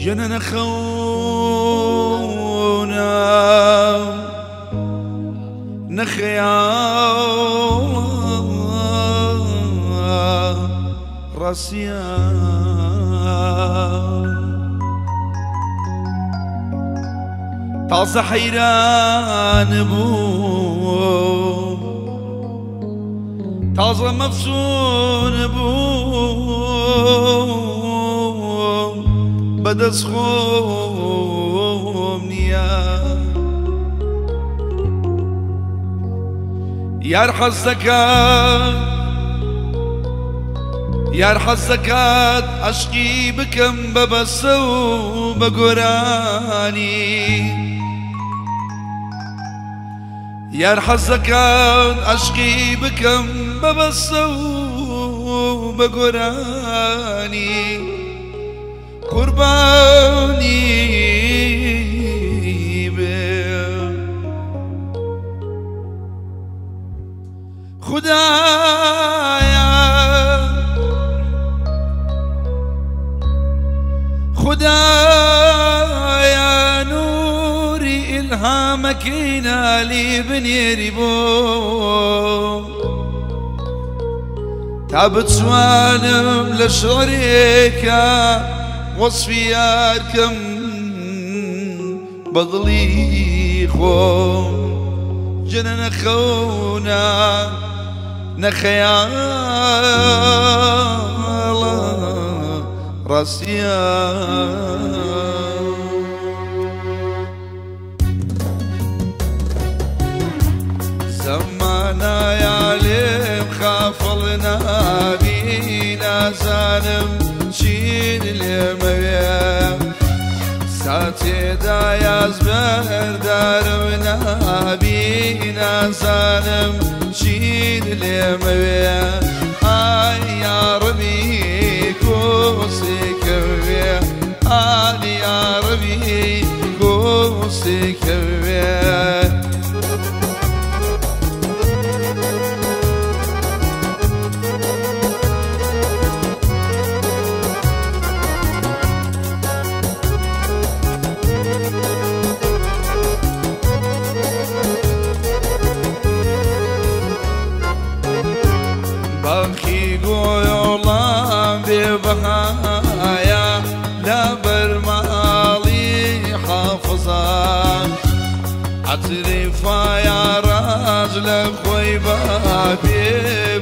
جنن خونا نخيا راسيا تازە حەیران بوو تازە مەفسوون بوو بەدەست خۆم نییە یار حەز دەکات یار حەز دەکات عەشقی بکەم بە بەسە و بە گۆرانی یار حەز دەکات عەشقی بکەم بە بەسە و بە گۆرانی قوربانی بێ خدایا خدایا نوری ئیلهامەکەی نالی بنێری بۆ تا بتوانم لە شعرێکا وەصفی یارکەم بە دڵی خۆم جنە نەخەونە نەخەیاڵە ڕاستیە زەمانایە لێم خافڵ نابی نازانم چین لێمەوێ ساتێدا یاز بەردارم نابی نازانم چین لێمەوێ ئای یاڕەبی کۆسێکەوێ ئای یاڕەبی کۆسێکەوێ باخی گۆڵان بێبەهایە لە بەرماڵی حافزان عەتری فایا ڕاج لە خۆی با پێ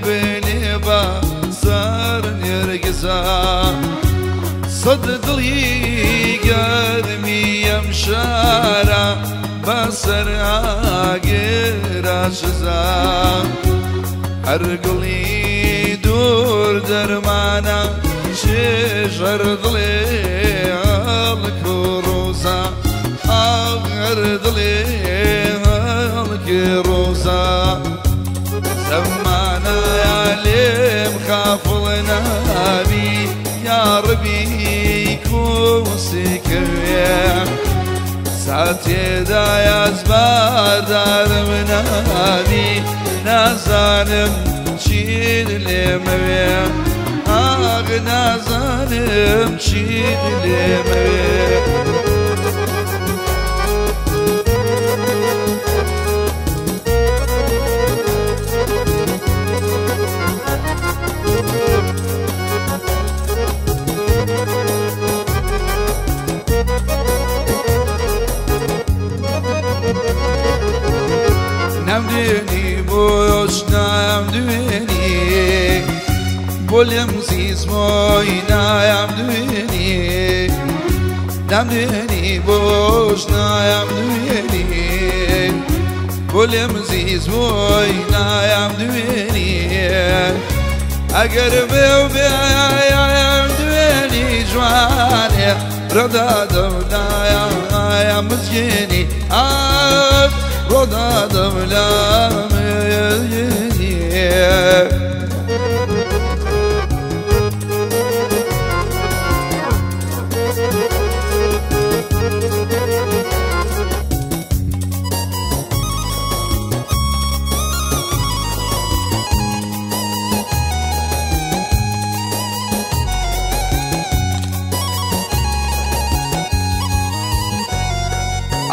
بنێ بە سەر نێرگزا سەد دڵی گەرمی ئەم شارە بەسەر ئاگرا شزا هەر گوڵی دوور دەرمانە چێژ هەر دڵێ هەڵک و ڕۆزا هەر دڵێ هەڵک ڕۆزا زەمانەیا لێم خافڵ نابی یاڕەبی کۆسێکەوێ ساتێدا یازباردارم نابی نازانم چین لێمەوێ ئاغ نازانم چین لێمەوێ نەمدێنی بۆش نامدوێنی بۆ لێم زیزمۆی نایامدوێنی نەمدێنی بۆش نایامدوێنی بۆ لێم زیزمۆی نایامدوێنی ئەگەر بێ و بێ دوێنی. ڕۆدادەم لایە مزگێنی ئاف ڕۆدادەم لا مزگێنی.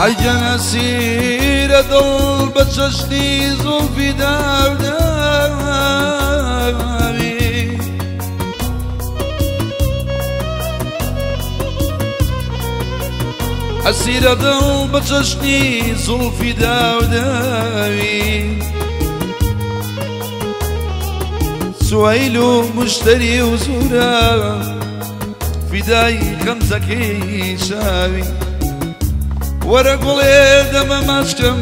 ئەی ئەسیرە دڵ بە چەشنی زوڵفی داوداوی ئەسیرە دڵ بە چەشنی زوڵفی داوداوی سوهیل و مشتەری و زورە فیدای خەمزەکەی چاوی وەرە گوڵێ دەمە ماچکەم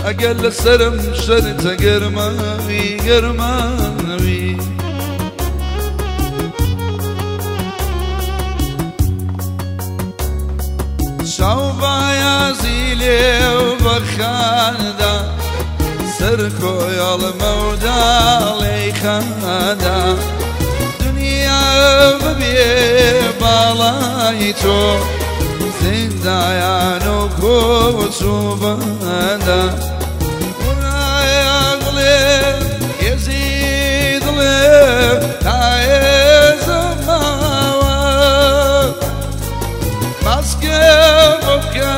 ئەگەر لەسەرم شەرتە گەرماوی گەرماوی. چاو بایازی لێو بەخاندا سەر کۆیاڵمە و داڵێی خاندا دنیا ببێ باڵای تۆ زیندایان و کۆچ و بەندە گوڵێ هێزی دڵێ تا ئێزم ماوە ماسکە بۆ بکە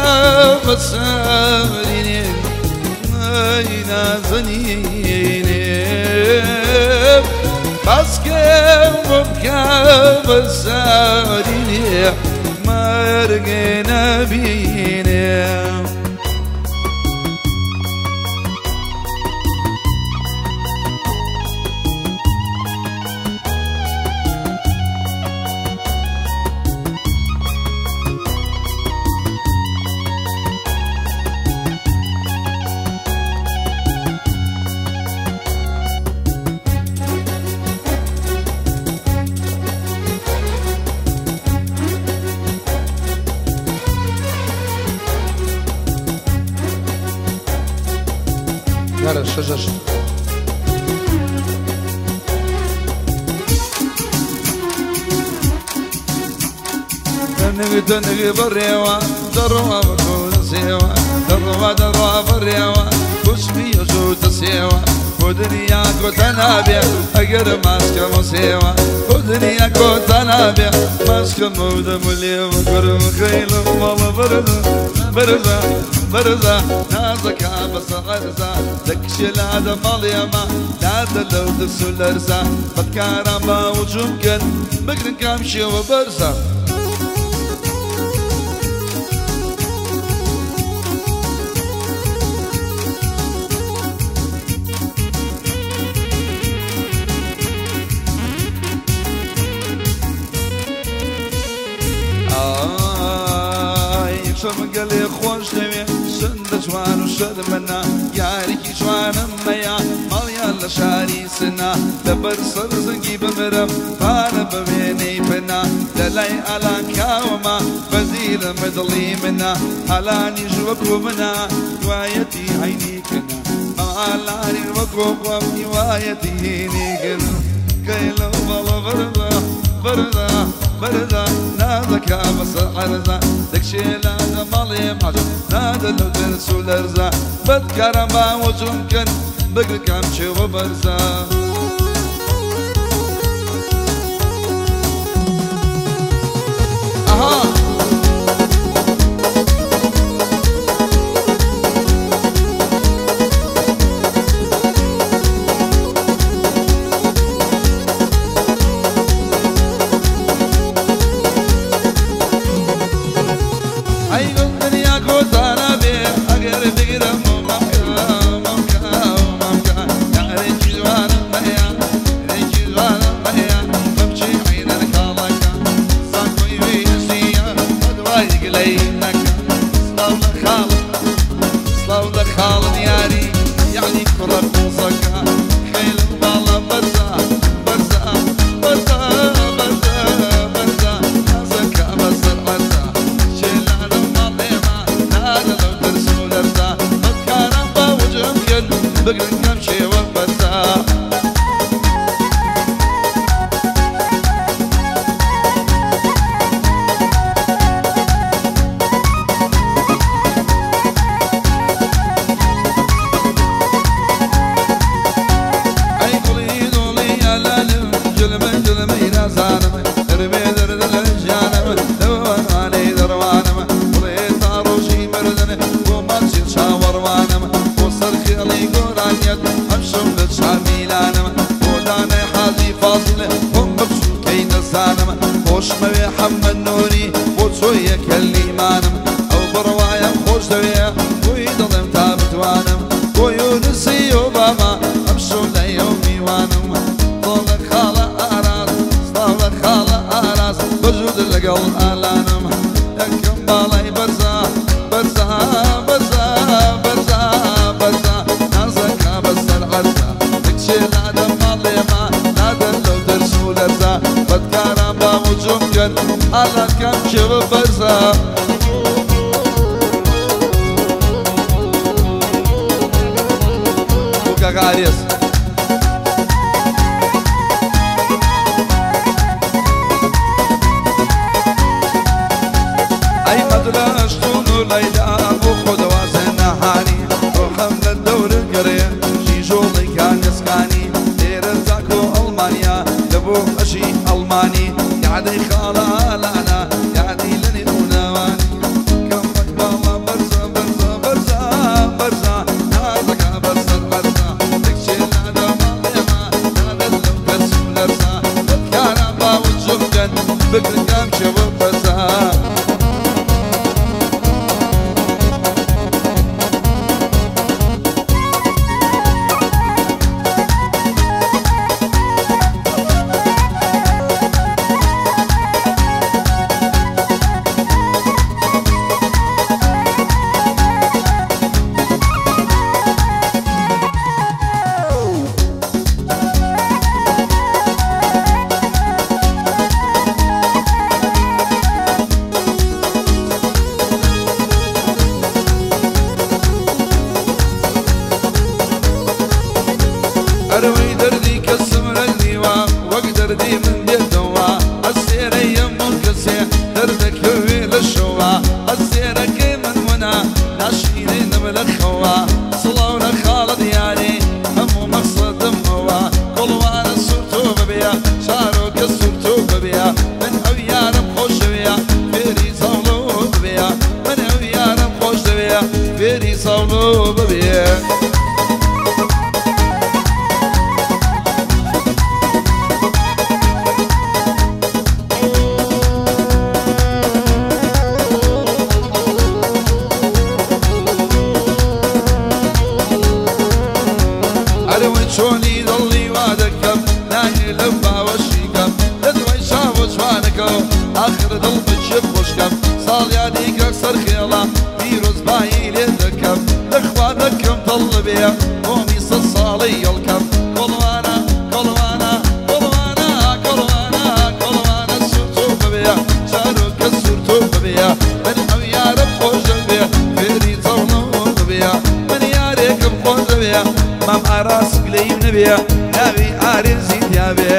بە سەرینێ ئەی نازەنینێ ماسکە بۆ بکە بە سەرینێ مەرگێ نەبینێ. شەش دەنگ دەنگ بەڕێوە دەڕوا بە کۆدەسێوە دەڕوا دەڕوا بەڕێوە کوشمی ژووتە سێوە بۆ دنیا کۆتا نابێ ئەگەر ماسکەم و سێوە بۆ دنیا کۆتا نابێ ماسکەم و دەم و لێوە کوڕم خەیلم ماڵە بەرزە بەرزە بەرزە نازەکە بەسە عەرزە دەکشێ لادە ماڵێمە لادە لەو ترس و لەرزە بەدکاران باوجوم کەن بگرن کام شێوە بەرزە. شەمگەلێ خۆش دەوێ شەندە جوان و شەرمنە یارێکی جوانم مەیە ماڵیان لە شاری سنە لەبەر سەر زەنگی بمرم پارە بە وێنەی پنا لە لای ئالان کاوەمە بەزیرە مەدڵی منە ئالانیش وەکو منە دوایەتی عەینی کنە ئالانی وەکو خۆم هیوایەتی هینی کردم خەیلە و باڵە بەرزە بەرزە بەرزە نازەکە بەسەر عەرزە دەکشێ لادە ماڵێ ماچ نادە لەو ترس و لەرزە بەدکاران باوەجوم کەن بگرن کام شێوە بەرزە. ئەها خۆشمەوێ حەمەد نووری بۆ چۆیەکە لیمانم ئەو بڕوایەم خۆش دەوێ بۆی دڵم تا بتوانم بۆ یونسی ئۆباما ئەمشەو لای ئەو میوانم دڵە خاڵە ئاراز سڵاو لە خاڵە ئاراز بەجوود لەگەڵ ئالانم یەکەم باڵای بەرزە بەرزە بەرزە بەرزە بەرزە نازەکە بەسەر عەرزە دەکچێ لادەم ماڵێمە نادەن لەو دەرس و لەرزە بەدکاران با وجوم کرد ئالاتکەم کێوە بەرزە بۆ کاکە ئارێز ئەی مەدرەشتون و لەیلا بۆ خۆدەوازێ نەهانی ڕۆحم لە دەورە گەڕێ ژیژۆڵی کانێسکانی لێرە تاکۆ ئەڵمانیا لە بۆ ئەژی ئەڵمانی یادەی خاڵە ئالانا یادی لە نێوناوانی کەمەک باڵا بەرزە بەرزە بەرزە بەرزە نازەکە بەسەر عەرزە دەکچێ لادە ماڵێمە نادەن لەو دەرس و لەرزە بەدکاران با وجوم کەن بگرن کام کێوە بەرزە ئەرەوەی دەردی کەسم لەدیوە وەک دەردی من دێتەوە ئەسێرەیەم و کەسێ دەردەکەوێ لە شەوە ئەسێرەکەی من ونا ناشینێ نم لە خەوە سڵاو لە خاڵە دیارێ هەموو مەقسەدمەوە گوڵوانە سوور تۆ ببێ شارۆکە سوور تۆ ببێ من ئەو یارم خۆش دەوێ فێری ساڵۆ ببێ من ئەو یارم خۆش دەوێ فێری ساڵۆ ببێ ئەرەوەی چۆنی دڵی وا دەکەم نایێ لەو باوەشیکەم لە دوای چاوە جوانەکەم ئاخر دڵ بچێ خۆشکەم ساڵیانی گەک سەرخێڵە پیرۆزبایی لێ دەکەم لەخوا دەکەم دڵ بێ بۆمی سەد ساڵەی یەڵکەم کۆڵوانە کۆڵوانە کۆڵوانە کۆڵوانە کۆڵوانە سوور تۆ ببێ چارۆکە سوور تۆ ببێ من ئەو یارم خۆش دەوێ فێری چاوڵەوە ببێ من یارێکم خۆش دەوێ مام ئاراس گلەیم نەبێ ناوی ئارێزی دیابێ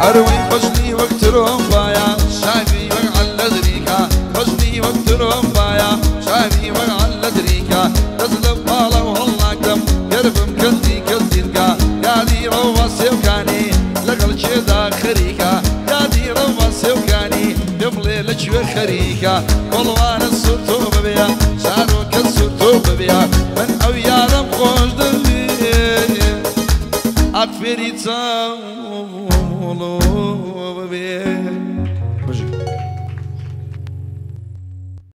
ئەروەی خۆشنی وەک ترۆمبایە شاوی وەک عەلە دریکا خۆشنی وەک ترۆمبایە شاوی وەک عەلە دریکا دەست لە پاڵە و هەڵناکەم گەربم کەندی کەندینکا یادی ڕەوە سێوکانی لەگەڵ کێدا خەریکە یادی ڕەوە سێوکانی پێم بڵێ لەکوێ خەریکە کۆڵوانە سوور تۆ ببێ شارۆکە سوور تۆ ببێ من ئەو یارم خۆش دەوێ ئاک فێری چاو